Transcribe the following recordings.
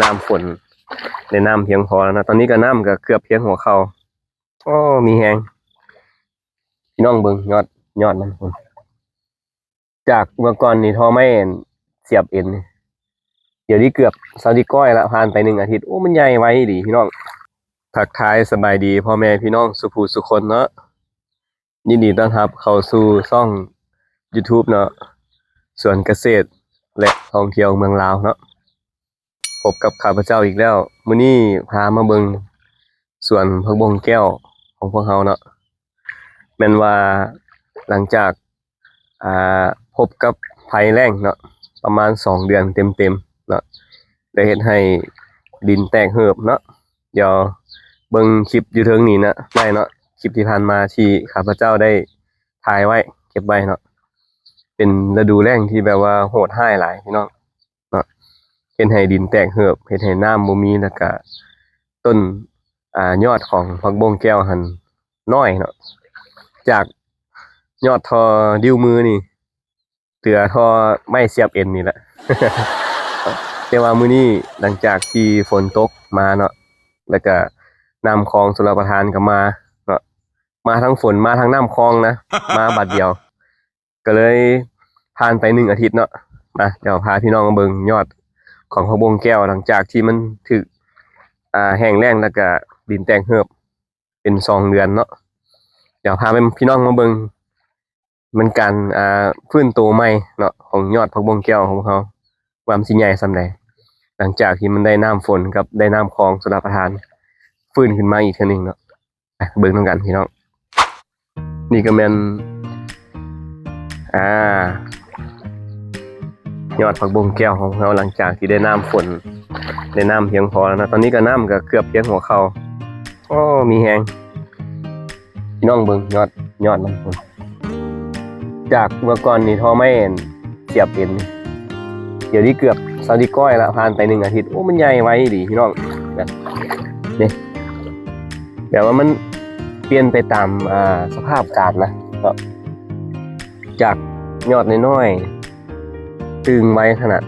ນ້ຳຝົນ ໄດ້ນ້ຳພຽງພໍແລ້ວເນາະ. ຕອນນີ້ກໍນ້ຳກໍເກືອບພຽງຫົວເຂົ່າ. ໂອ້ ມີແຮງ. ພີ່ນ້ອງເບິ່ງຍອດ ຍອດມັນພຸ້ນ. ຈາກເມື່ອກ່ອນນີ້ທໍ່ໄມ້ສຽບເອັນນີ້ ດຽວນີ້ເກືອບຊາວທີ່ກ້ອຍລະ ຜ່ານໄປໜຶ່ງອາທິດ. ໂອ້ ມັນໃຫຍ່ໄວອີ່ຫຼີພີ່ນ້ອງ. ທັກທາຍສະບາຍດີພໍ່ແມ່ພີ່ນ້ອງສູ່ຜູ້ສູ່ຄົນເນາະ. ຍິນດີຕ້ອນຮັບເຂົ້າສູ່ຊ່ອງ YouTube ເນາະ, ສວນກະເສດ ແລະ ທ່ອງທ່ຽວເມືອງລາວເນາະ. ພົບກັບຂ້າພະເຈົ້າອີກແລ້ວ. ມື້ນີ້ພາມາເບິ່ງສວນຜັກບົ້ງແກ້ວຂອງພວກເຮົາເນາະ. ແມ່ນວ່າຫຼັງຈາກ ອ່າ ພົບກັບໄພແລ້ງເນາະ ປະມານສອງເດືອນເຕັມໆເນາະ, ໄດ້ເຮັດໃຫ້ດິນແຕກເຫີບເນາະ. ດຽວເບິ່ງຄລິບຢູ່ເທິງນີ້ນະ ໄດ້ເນາະ, ຄລິບທີ່ຜ່ານມາທີ່ຂ້າພະເຈົ້າໄດ້ຖ່າຍໄວ້ ເກັບໄວ້ເນາະ. ເປັນລະດູແລ້ງທີ່ແບບວ່າໂຫດຮ້າຍຫຼາຍພີ່ນ້ອງເນາະ, ເຮັດໃຫ້ດິນແຕກເຫີບ ເຮັດໃຫ້ນ້ຳບໍ່ມີ ແລ້ວກະຕົ້ນ ອ່າ ຍອດຂອງຜັກບົ້ງແກ້ວຫັ້ນນ້ອຍເນາະ. ຈາກຍອດທໍ່ນິ້ວມືນີ້ ເຫຼືອທໍ່ໄມ້ສຽບເອັນນີ້ແຫຼະ. ແຕ່ວ່າມື້ນີ້ຫຼັງຈາກທີ່ຝົນຕົກມາເນາະ ແລ້ວກະນ້ຳຄອງຊົນລະປະທານກໍມາເນາະ, ມາທັງຝົນ ມາທັງນ້ຳຄອງນະ ມາບາດດຽວ. ກໍເລີຍຜ່ານໄປໜຶ່ງອາທິດເນາະ. ມາ ດຽວພາພີ່ນ້ອງມາເບິ່ງຍອດຂອງຜັກບົ້ງແກ້ວ ຫຼັງຈາກທີ່ມັນຖືກ ອ່າ ແຫ້ງແລ້ງ ແລ້ວກະດິນແຕກເຫີບເປັນສອງເດືອນເນາະ. ດຽວພາແມ່ພີ່ນ້ອງມາເບິ່ງ ມັນການ ອ່າ ຟື້ນໂຕໃໝ່ເນາະ ຂອງຍອດຜັກບົ້ງແກ້ວຂອງພວກເຮົາ ວ່າມັນຊິໃຫຍ່ສ່ຳໃດ ຫຼັງຈາກທີ່ມັນໄດ້ນ້ຳຝົນກັບໄດ້ນ້ຳຄອງຊົນລະປະທານຟື້ນຂຶ້ນມາອີກເທື່ອໜຶ່ງເນາະ. ໄປເບິ່ງນຳກັນພີ່ນ້ອງ. ນີ້ກໍແມ່ນ ອ່າ ຍອດຜັກບົ້ງແກ້ວຂອງເຮົາ ຫຼັງຈາກທີ່ໄດ້ນ້ຳຝົນ ໄດ້ນ້ຳພຽງພໍແລ້ວເນາະ. ຕອນນີ້ກໍນ້ຳກໍເກືອບພຽງຫົວເຂົ່າ. ໂອ້ ມີແຮງ. ພີ່ນ້ອງເບິ່ງຍອດ ຍອດມັນພຸ້ນ. ຈາກເມື່ອກ່ອນນີ້ທໍ່ໄມ້ສຽບເອັນ ດຽວນີ້ເກືອບຊາວທີ່ກ້ອຍລະ ຜ່ານໄປໜຶ່ງອາທິດ. ໂອ້ ມັນໃຫຍ່ໄວອີ່ຫຼີພີ່ນ້ອງ. ແບບນີ້ ແບບວ່າມັນປ່ຽນໄປຕາມ ອ່າ ສະພາບການນະເນາະ. ຈາກຍອດນ້ອຍໆ ຕຶງໄວຂະໜາດ.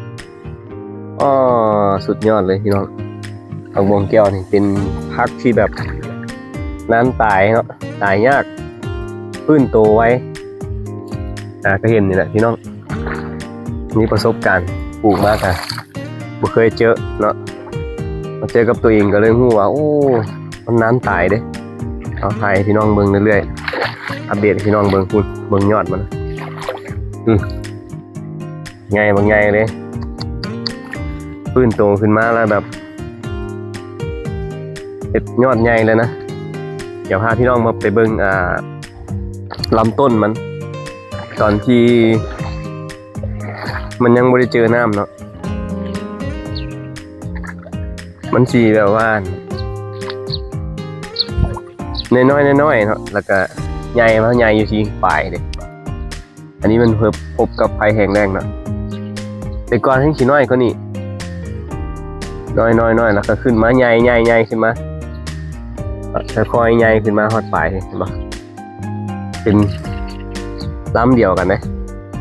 ອໍ ສຸດຍອດເລີຍພີ່ນ້ອງ. ຜັກບົ້ງແກ້ວນີ້ເປັນຜັກທີ່ແບບນານຕາຍເນາະ, ຕາຍຍາກ, ຟື້ນໂຕໄວ. ອ່າ ກໍເຫັນນີ້ແຫຼະພີ່ນ້ອງ, ມີປະສົບການ ປູກມາກະບໍ່ເຄີຍເຈີເນາະ, ມາເຈີກັບຕົວເອງກໍເລີຍຮູ້ວ່າ ໂອ້ ມັນນານຕາຍເດ້. ເອົາ ຖ່າຍໃຫ້ພີ່ນ້ອງເບິ່ງເລື້ອຍໆ, ອັບເດດໃຫ້ພີ່ນ້ອງເບິ່ງ. ພຸ້ນ ເບິ່ງຍອດມັນ. ອື ໃຫຍ່ບັກໃຫຍ່ເລີຍ, ຟື້ນໂຕຂຶ້ນມາແລ້ວແບບເຮັດຍອດໃຫຍ່ເລີຍນະ. ດຽວພາພີ່ນ້ອງມາໄປເບິ່ງ ອ່າ ລຳຕົ້ນມັນ ຕອນທີ່ມັນຍັງບໍ່ໄດ້ເຈີນ້ຳເນາະ. ມັນຊິແບບວ່ານ້ອຍໆ ນ້ອຍໆ ເນາະ, ແລ້ວກະໃຫຍ່ມາ ໃຫຍ່ຢູ່ທີ່ປາຍເດ້. ອັນນີ້ມັນພົບ ພົບກັບໄພແຫ້ງແລ້ງເນາະ. ແຕ່ກ່ອນແຮ່ງຊິນ້ອຍກວ່ານີ້, ນ້ອຍໆໆ ແລ້ວກໍຂຶ້ນມາໃຫຍ່ໆໆ ຂຶ້ນມາ, ຄ່ອຍໆໃຫຍ່ຂຶ້ນມາຮອດປາຍ, ເຫັນບໍ່? ເປັນລຳດຽວກັນເດ້,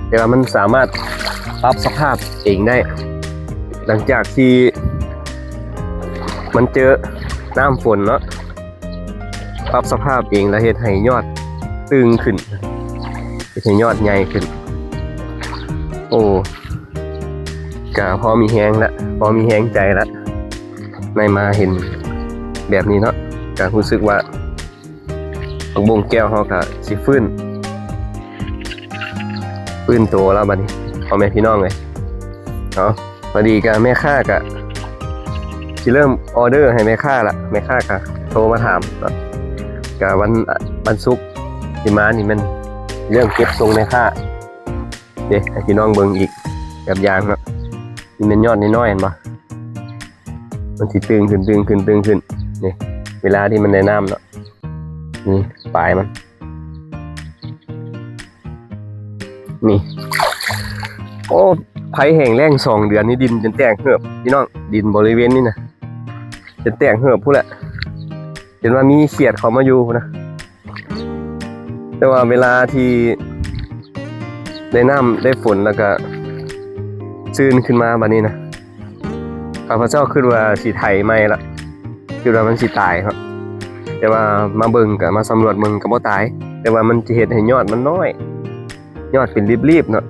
ແຕ່ວ່າມັນສາມາດປັບສະພາບເອງໄດ້ ຫຼັງຈາກທີ່ມັນເຈີນ້ຳຝົນເນາະ. ປັບສະພາບເອງ ແລ້ວເຮັດໃຫ້ຍອດຕຶງຂຶ້ນ, ເຮັດໃຫ້ຍອດໃຫຍ່ຂຶ້ນ. ໂອ້ ກະພໍມີແຮງລະ, ພໍມີແຮງໃຈລະ, ໄດ້ມາເຫັນແບບນີ້ເນາະ. ກະຮູ້ສຶກວ່າ ຜັກບົ້ງແກ້ວເຮົາກະຊິຟື້ນ, ຟື້ນໂຕແລ້ວບັດນີ້ ພໍ່ແມ່ພີ່ນ້ອງເອີຍ. ເອົາ ພໍດີກະແມ່ຄ້າກະຊິເລີ່ມອໍເດີໃຫ້ແມ່ຄ້າລະ, ແມ່ຄ້າກະໂທມາຖາມເນາະ. ກະວັນ ວັນສຸກຊິມານີ້ແມ່ນເລີ່ມເກັບສົ່ງແມ່ຄ້າເດ້. ໃຫ້ພີ່ນ້ອງເບິ່ງອີກແບບຢ່າງເນາະ, ນີ້ແມ່ນຍອດນ້ອຍໆ ເຫັນບໍ່? ມັນຊິຕຶງຂຶ້ນ ຕຶງຂຶ້ນ ຕຶງຂຶ້ນ ນີ້ ເວລາທີ່ມັນໄດ້ນ້ຳເນາະ. ນີ້ປາຍມັນ ນີ້. ໂອ້ ໄພແຫ້ງແລ້ງສອງເດືອນນີ້ ດິນຈົນແຕກເຫີບພີ່ນ້ອງ, ດິນບໍລິເວນນີ້ນະ ຈົນແຕກເຫີບພຸ້ນແຫຼະ, ຈົນວ່າມີຂຽດເຂົ້າມາຢູ່ພຸ້ນນະ. ແຕ່ວ່າເວລາທີ່ໄດ້ນ້ຳໄດ້ຝົນ ແລ້ວກະຊື້ນຂຶ້ນມາບັດນີ້ນະ, ຂ້າພະເຈົ້າຄິດວ່າຊິໄຖໃໝ່ລະ ຄິດວ່າມັນຊິຕາຍເນາະ ແຕ່ວ່າມາເບິ່ງ ກະມາສຳຫຼວດເບິ່ງ ກະບໍ່ຕາຍ ແຕ່ວ່າມັນຈະເຮັດໃຫ້ຍອດມັນນ້ອຍ ຍອດເປັນລີບໆເນາະ.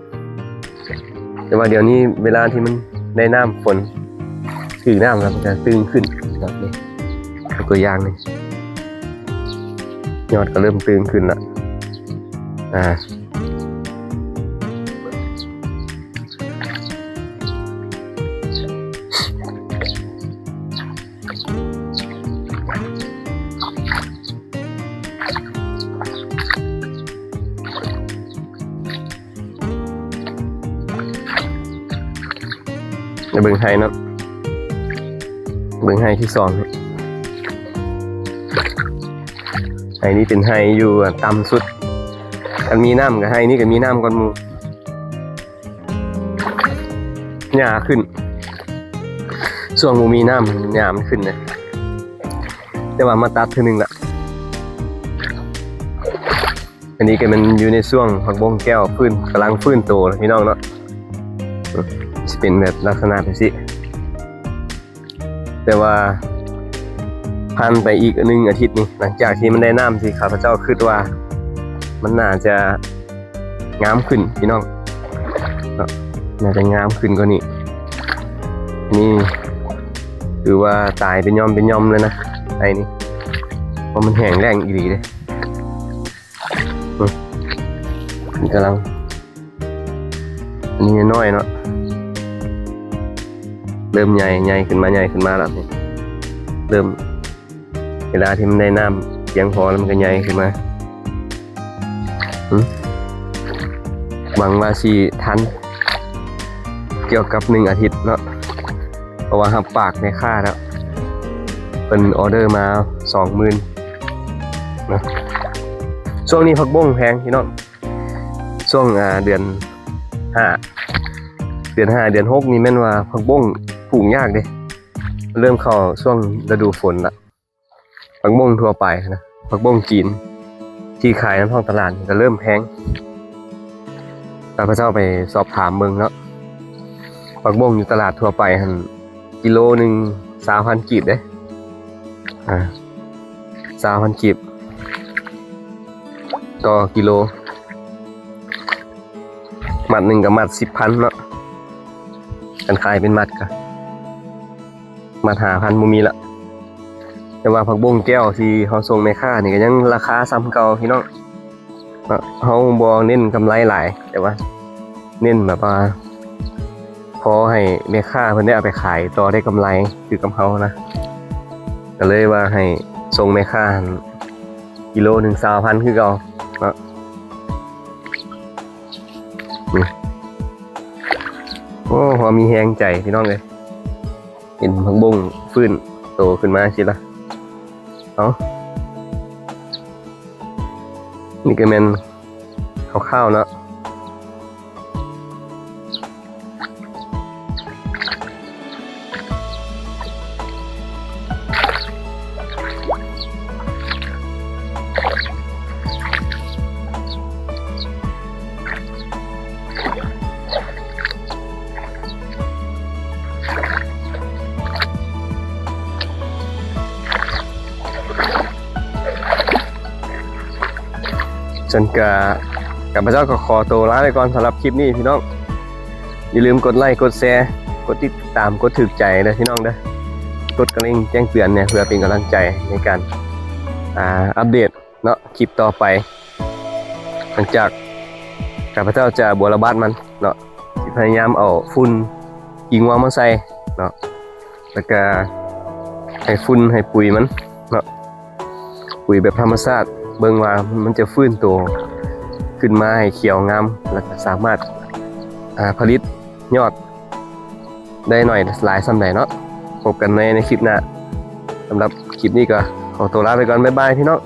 ແຕ່ວ່າດຽວນີ້ເວລາທີ່ມັນໄດ້ນ້ຳຝົນ ຖືກນ້ຳແລ້ວມັນກະຕຶງຂຶ້ນເນາະ. ນີ້ ຕົວຢ່າງນີ້ ຍອດກະເລີ່ມຕຶງຂຶ້ນລະ ອາ ມາເບິ່ງໄຮ່ເນາະ ເບິ່ງໄຮ່ທີສອງ ໄຮ່ນີ້ເປັນໄຮ່ຢູ່ຕ່ຳສຸດ ຄັນມີນ້ຳກະໄຮ່ນີ້ກະມີນ້ຳກ່ອນໝູ່. ຫຍ້າຂຶ້ນ ຊ່ວງບໍ່ມີນ້ຳຫຍ້າມັນຂຶ້ນເດ້ ແຕ່ວ່າມາຕັດເທື່ອໜຶ່ງລະ. ອັນນີ້ກະແມ່ນຢູ່ໃນຊ່ວງຜັກບົ້ງແກ້ວຟື້ນ ກຳລັງຟື້ນໂຕລະພີ່ນ້ອງເນາະ ຊິເປັນແບບລັກສະນະຈັ່ງຊີ້. ແຕ່ວ່າຜ່ານໄປອີກໜຶ່ງອາທິດນີ້ ຫຼັງຈາກທີ່ມັນໄດ້ນ້ຳ ທີ່ຂ້າພະເຈົ້າຄິດວ່າມັນໜ້າຈະງາມຂຶ້ນພີ່ນ້ອງເນາະ ໜ້າຈະງາມຂຶ້ນກວ່ານີ້. ນີ້ຖືວ່າຕາຍເປັນຫຍ່ອມເປັນຫຍ່ອມເລີຍນະ ໄຮ່ນີ້ ເພາະມັນແຫ້ງແລ້ງອີ່ຫຼີເດ້. ອືມ ນີ້ກຳລັງ ອັນນີ້ນ້ອຍເນາະ ເລີ່ມໃຫຍ່ ໃຫຍ່ຂຶ້ນມາ ໃຫຍ່ຂຶ້ນມາແລ້ວນີ້ ເລີ່ມ ເວລາທີ່ມັນໄດ້ນ້ຳພຽງພໍແລ້ວ ມັນກະໃຫຍ່ຂຶ້ນມາ. ຫວັງວ່າຊິທັນກ່ຽວກັບໜຶ່ງອາທິດເນາະ ເພາະວ່າຮັບປາກແມ່ຄ້າແລ້ວ ເພິ່ນອໍເດີມາສອງໝື່ນເນາະ. ຊ່ວງນີ້ຜັກບົ້ງແພງພີ່ນ້ອງ ຊ່ວງ ອາ ເດືອນຫ້າ ເດືອນຫ້າ ເດືອນຫົກນີ້ແມ່ນວ່າຜັກບົ້ງປູກຍາກເດ້ ເລີ່ມເຂົ້າຊ່ວງລະດູຝົນລະ. ຜັກບົ້ງທົ່ວໄປນະ ຜັກບົ້ງຈີນທີ່ຂາຍນຳທ້ອງຕະຫຼາດກະເລີ່ມແພງ. ຂ້າພະເຈົ້າໄປສອບຖາມເບິ່ງເນາະ ຜັກບົ້ງຢູ່ຕະຫຼາດທົ່ວໄປຫັ້ນ ກິໂລໜຶ່ງ ຊາວພັນກີບເດ້ ອາ ຊາວພັນກີບຕໍ່ກິໂລ ມັດໜຶ່ງກະມັດສິບພັນເນາະ ຄັນຂາຍເປັນມັດກະ ມັດຫ້າພັນບໍ່ມີລະ. ແຕ່ວ່າຜັກບົ້ງແກ້ວທີ່ເຮົາສົ່ງແມ່ຄ້ານີ້ກະຍັງລາຄາສ່ຳເກົ່າພີ່ນ້ອງເນາະ. ເຮົາບໍ່ເນັ້ນກຳໄລຫຼາຍ ແຕ່ວ່າເນັ້ນແບບວ່າພໍໃຫ້ແມ່ຄ້າເພິ່ນໄດ້ເອົາໄປຂາຍຕໍ່ໄດ້ກຳໄລຄືກັບເຮົານະ ກະເລີຍວ່າໃຫ້ສົ່ງແມ່ຄ້າຫັ້ນ ກິໂລໜຶ່ງ ຊາວພັນຄືເກົ່າເນາະ. ນີ້ ໂອ້ ພໍມີແຮງໃຈພີ່ນ້ອງເອີຍ ເຫັນຜັກບົ້ງຟື້ນໂຕຂຶ້ນມາຊີ້ລະ. ເອົາ ນີ້ກະແມ່ນຄ່າວໆເນາະ. ຊັ້ນກະ ຂ້າພະເຈົ້າກະຂໍໂຕລາໄປກ່ອນສຳລັບຄລິບນີ້ພີ່ນ້ອງ. ຢ່າລືມກົດໄລ້ ກົດແຊ ກົດຕິດຕາມ ກົດຖືກໃຈເດີພີ່ນ້ອງເດີ ກົດກະລິ່ງແຈ້ງເຕືອນແດ່ ເພື່ອເປັນກຳລັງໃຈໃນການ ອາ ອັບເດດເນາະ ຄລິບຕໍ່ໄປ. ຫຼັງຈາກຂ້າພະເຈົ້າຈະບົວລະບັດມັນເນາະ ຊິພະຍາຍາມເອົາຝຸ່ນຂີ້ງົວມາໃສ່ເນາະ ແລ້ວກະໃຫ້ຝຸ່ນໃຫ້ປຸຍມັນເນາະ ປຸຍແບບທຳມະຊາດ ເບິ່ງວ່າມັນຈະຟື້ນໂຕຂຶ້ນມາໃຫ້ຂຽວງາມ ແລ້ວກະສາມາດ ອາ ຜະລິດຍອດໄດ້ໜ້ອຍຫຼາຍສ່ຳໃດເນາະ. ພົບກັນໃນ ໃນຄລິບໜ້າ. ສຳລັບຄລິບນີ້ກະຂໍໂຕລາໄປກ່ອນ ບາຍບາຍພີ່ນ້ອງ.